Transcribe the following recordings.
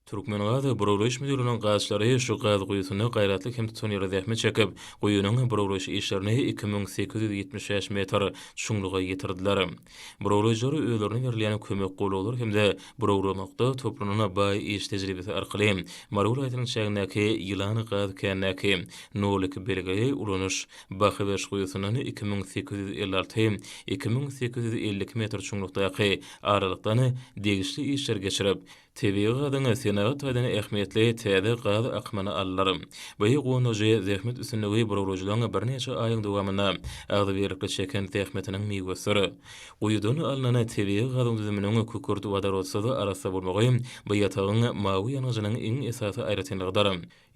Türkmengaz burawlaýyş müdirliginiň gazçylary şu gaz guýusynda gaýratly hem tutanýerli zähmet çekip, guýynyň burawlaýyş işlerini 2875 metr çuňluga ýetirdiler. Burawlaýjylar özlerine berilýän kömek golawlar hem-de burawlamakda toplanan baý iş tejribesi arkaly Mary welaýatynyň çägindäki Ýylan gaz känindäki nol iki belgili ulanyş baha beriş guýusyndan 2856, 2852 metr çuňlukdaky aralykdan degişli işleri geçirip, Tebigy gazyň senagat taýdan ähmiýetli täze gaz akymyny aldylar. Bu guwandyryjy zähmet üstünligi burawlajylaryň birnäçe aýyň dowamynda agzybirlikli çeken zähmetiniň miwesidir. Guýudan alnan tebigy gazyň düzüminiň kükürt wodorodsyz arassa bolmagy bu ýatagyň mawy ýangyjynyň iň esasy aýratynlygydyr.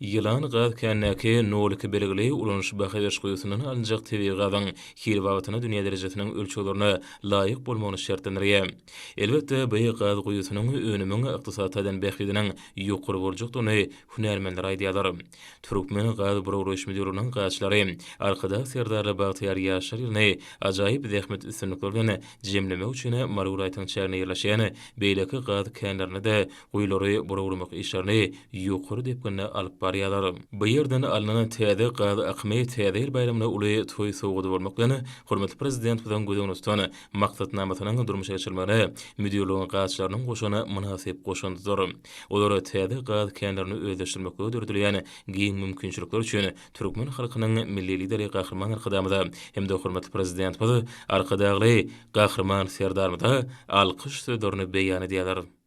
Ýylan gaz känindäki nol iki belgili ulanyş baha beriş guýusyndan alynjak tebigy gazyň hil babatynda dünýä derejesiniň ölçeglerine laýyk bolmagyny şertlendirýär. Elbetde, bu gaz guýusynyň önümiň ykdysady taýdan bähbidiniň ýokary boljakdygyny hünärmenler aýdýarlar. Türkmen gaz burawlaýyş müdirliginiň gazçylary Arkadag Serdarly bagtyýar ýaşlar ýylyny ajaýyp zähmet üstünlikleri bilen jemlemek üçin Mary welaýatynyň çäginde ýerleşýän beýleki gaz känlerinde-de guýulary burawlamak işlerini ýokary depginde alyp barýarlar. Bu ýerden alnan täze gaz akymy Täze ýyl baýramyna uly toý sowgady bolmak bilen, hormatly Prezidentimiziň göz öňünde tutan maksatnamasynyň durmuşa geçirilmegine müdirligiň gazçylarynyň goşan mynasyp goşandydyr. Olar täze gaz känlerini özleşdirmeklige döredilýän giň mümkinçilikler üçin türkmen halkynyň Milli Lideri Gahryman Arkadagymyza hem-de hormatly Prezidentimiz Arkadagly Gahryman Serdarymyza alkyş sözlerini beýan edýärler.